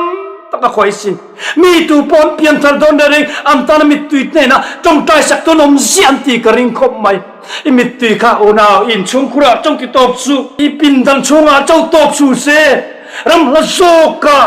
tak a khawih sin. Mi tu pawh an pianthar dawn reng reng an tana mittui hnenah tawngtai sak dawn awm ziah an tih ka ring khawp mai. I mittui kha unau in chhungkhurah cho ti tawp suh, i pindan chhungah cho tawp suh se. Ram hla zawka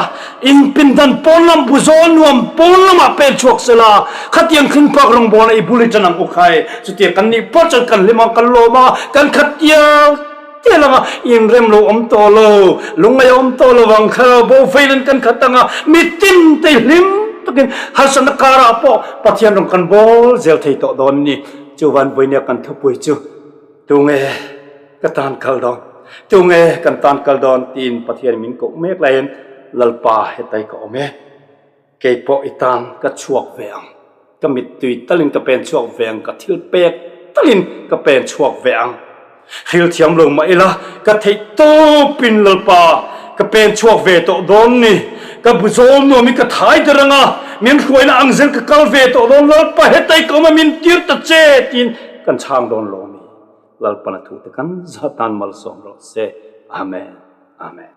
in pindan pawn lam bu zawl nuam pawn lamah pen chhuak se la, khatiang thlungphak rawngbawlna i bul i tan ang u khai. Chutiang kan nih phawt chuan kan hlim ang, kan lawm a, kan khat tial tial ang a, inrem lo awm tawh lo, lungngaih a awm tawh lo vang, thlarau bo feiin kan khat ang a, mitin te hlim takin harsatna karah pawh Pathian rawn kan bawl zel thei tawh dawn a ni. Chuvan vawinia kan thupui chu tunge ka tan kal dawn, tunge kan tan kal dawn tiin Pathian min koh mek laiin Lalpa hetai ka awm e, keipawh i tan ka chhuak ve ang. Ka mittui talin ka pen chhuak ve ang, ka thil pek talin ka pen chhuak ve ang. Hril thiam lo mah ila, ka theih tawpin Lalpa ka pen chhuak ve tawh dawn ni. Ka bu zawl nuam i ka thai der anga, min hruaina ang zel ka kal ve tawh dawn, Lalpa hetai ka awm a min tir ta che tiin kan chhang dawn lo a mi. Lalpan a thute kan zah tan malsawm rawh se. Amen. Amen.